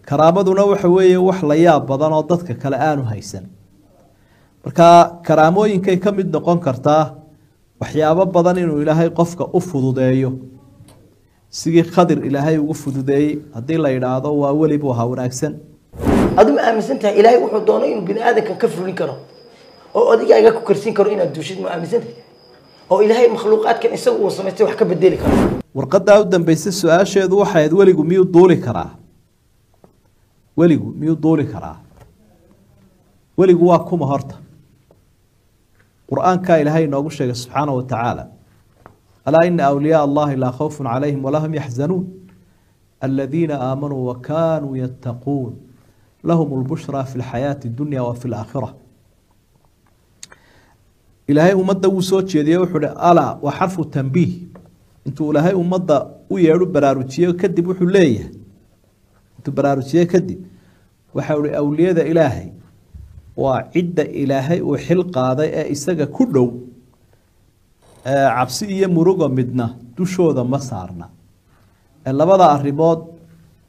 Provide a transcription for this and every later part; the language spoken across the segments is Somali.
Karaamaduna waxa weeye wax la yaab badan oo dadka kale aanu haysan. Marka karaamooyinkay ka mid noqon kartaa waxyaabo badan inuu Ilaahay qofka u fududeeyo, sidii Khadir Ilaahay ugu fududeeyey. Haddii la yidhaahdo waa weli buu ahaa wanaagsan. Adu ma aaminsan tahay Ilaahay wuxuu doono inuu bini aadankan ka fulin karo oo adigaaga ku karsiin karo inaad duushid? Ma aaminsan tahay oo Ilaahay makhluuqaadkan isagu uu samaystay wax ka bedeli karo? Warqadaa u dambeysay su-aasheedu waxay ahayd, weligu miyuu duuli karaa? Weligu miyuu duuli karaa? Weligu waa kuma horta? Qur-aankaa Ilaahay inoogu sheegay subxaana wa tacaala: alaa ina awliyaa allahi laa khawfun calayhim walaa hum yaxzanuun aladiina aamanuu wa kaanuu yattaquun lahum lbushraa fi lxayaati dunya wa fi laakhira. Ilaahay ummadda wuu soo jeediyey, wuxuu hi alaa, waa xarfu tanbiih. Intuu Ilaahay ummadda u yeedhu baraarujiye kadib, wuxuu leeyahay, intuu baraarujiye kadib waxau hi awliyada Ilaahay waa cidda Ilaahay uu xil qaaday ee isaga ku dhow, cabsi iyo murugo midna dushooda ma saarna. Ee labada arrimood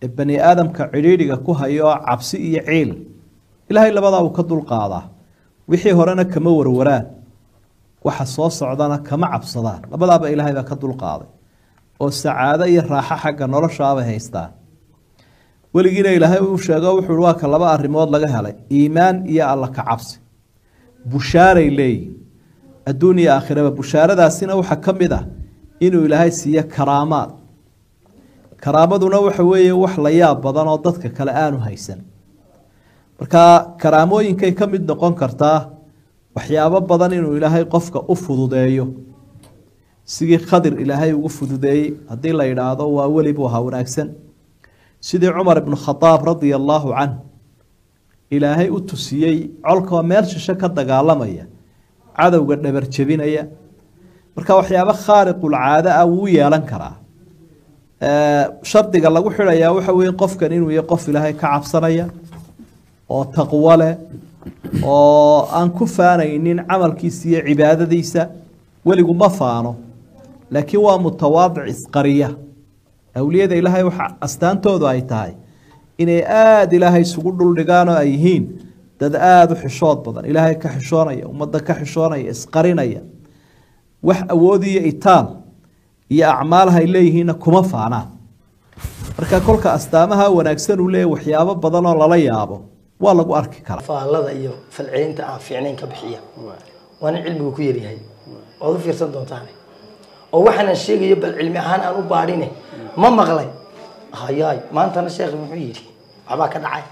ee bani aadamka cidhiidhiga ku hayo, cabsi iyo ciil, Ilaahay labadaa uu ka dulqaadaa. Wixii horena kama warwaraan, waxa soo socdana kama cabsadaan. Labadaaba Ilaahay baa ka dulqaaday oo sacaado iyo raaxo xagga noloshaabay haystaan. Weligiina Ilaahay uu sheego, wuxuu waa ka laba arrimood laga helay, iimaan iyo alla ka cabsi. Bushaaray leeyihin adduun iyo aakhiraba. Bushaaradaasina waxaa ka mid ah inuu Ilaahay siiyo karaamaad. Karaamaduna waxa weeye wax la yaab badan oo dadka kale aanu haysan. Marka karaamooyinkay ka mid noqon kartaa waxyaabo badan inuu Ilaahay qofka u fududeeyo, sidii Khadir Ilaahay ugu fududeeyey. Haddii la yidhaahdo waa weli buu ahaa wanaagsan, sidii Cumar ibnu Khadaab radia allaahu canh Ilaahay u tusiyey colkoo meel shisho ka dagaalamaya, cadowga dhabar jebinaya. Marka waxyaabo khaariqulcaado ah wuu yeelan karaa. Shardiga lagu xidhayaa waxa weeye qofkan inuu yahay qof Ilaahay ka cabsanaya oo taqwo leh oo aan ku faanaynin camalkiisa iyo cibaadadiisa. Weligu ma faano, laakiin waa mutawaadic isqariya. Awliyada Ilaahay waxa astaantoodu ay tahay inay aada Ilaahay isugu dhuldhigaan oo ay yihiin dad aada u xishood badan, Ilaahay ka xishoonaya, ummadda ka xishoonaya, isqarinaya. Wax awood iyo itaal iyo acmaalahay leeyihiinna kuma faanaan. Marka kolka astaamaha wanaagsan uu leeyahy, waxyaabo badan oo lala yaabo waa lagu arki karaa. Faallada iyo falcelinta aan fiicnayn ka bixiya waa nin cilmigu ku yaryahay, waad u fiirsan doontaane oo waxaanan sheegayo bal cilmi ahaan aan u baadhine ma maqlay. Hayaay, maantana sheekh muxuu yidhi? Waxbaa ka dhacay,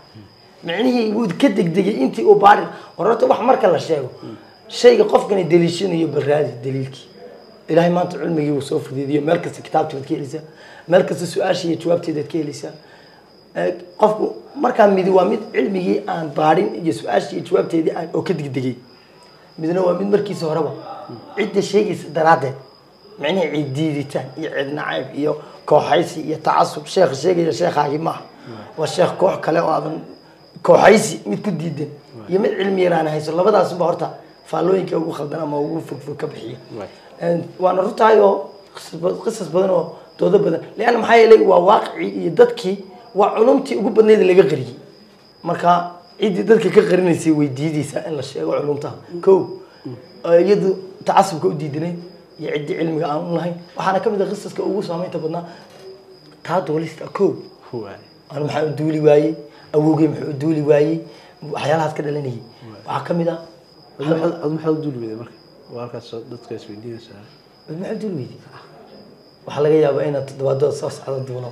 micnihii wuu ka degdegay intii uu baadhin. War horta wax marka la sheego shayga qofkani daliishanayo, bal raadi daliilkii. Ilaahay maanta cilmigii wuu soo fududiyo, meel kasta kitaabtii waad ka helaysaa, meel kasta su-aasha iyo jawaabteedaad ka helaysaa. Qofku markaa midi waa mid cilmigii aan baadhin iyo su-aashii iyo jawaabteedii aan oo ka degdegay, midna waa mid markiisa horeba cidda sheegaysa daraaddeed, micnihii cid diiditaan iyo cid nacayb iyo kooxaysi iyo tacasub. Sheekh sheegaya sheekhaagii maaha, waa sheekh koox kale oo aadan kooxaysi mid ku diidan iyo mid cilmi yaraan hayso. Labadaasunba horta faallooyinka ugu khaldan ama ugu fogfog ka bixiya. Waana runtahay oo qisas badan oo doodo badan, leanna maxaa yeelay waa waaqicii iyo dadkii, waa culumtii ugu badnayd laga qariyey. Marka ciddii dadka ka qarinaysay way diideysaa in la sheego culumta ko iyadu tacasubka u diidanay iyo ciddii cilmiga aan u lahayn. Waxaana kamid ah qisaska ugu saameynta badnaa taa duulista. Ko anu maxaa u duuli waayey? Awowgey muxuu u duuli waayey? Waxyaalahaas ka dhalanayay waxaa kamid ah. Ad maxaad u duuli weyday? Marka waa halkaas dadka isweydiinaysaa. Maxaa u duuli weyday? Waxaa laga yaabaa inaad toddobaadada soo socda duulo.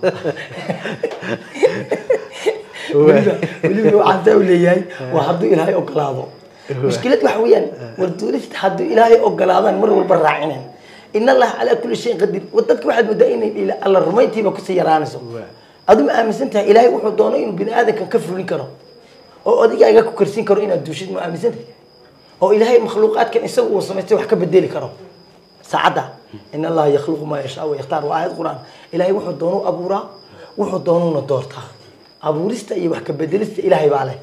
Weliba waxaan saa u leeyahay waa hadduu Ilaahay ogolaado. Mushkilad waxa weeyaan, war duulista hadduu Ilaahay ogolaadaan mar walba raacinayn. In Allaha calaa kulli shayin qadiir. War dadka waxaad moodaa inay Alla rumayntiiba kusii yaraanayso. Adu ma aaminsan tahay Ilaahay wuxuu doono inuu bini aadankan ka fulin karo oo adigaaga ku karsiin karo inaad duushid? Ma aaminsan tahay oo Ilaahay makhluuqaadkan isagu uu samaystay wax ka bedeli karo saacadda? In Allaha yakhluqu maa yashaa wa yakhtaar, waa aayad Qur-aan. Ilaahay wuxuu doonuu abuuraa, wuxuu doonuuna doortaa. Abuurista iyo wax ka bedelista Ilaahay baa leh.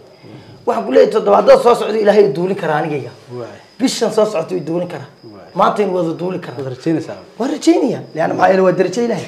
Waxaan ku leeyahay toddobaadada soo socda Ilaahay duulin karaa anigayga, bishan soo socota way duulin karaa, maantaynu wada duuli karaa. Waad rajaynaysaa? Waan rajaynaya, leanna maxaa yeele waa darajo Ilaahay.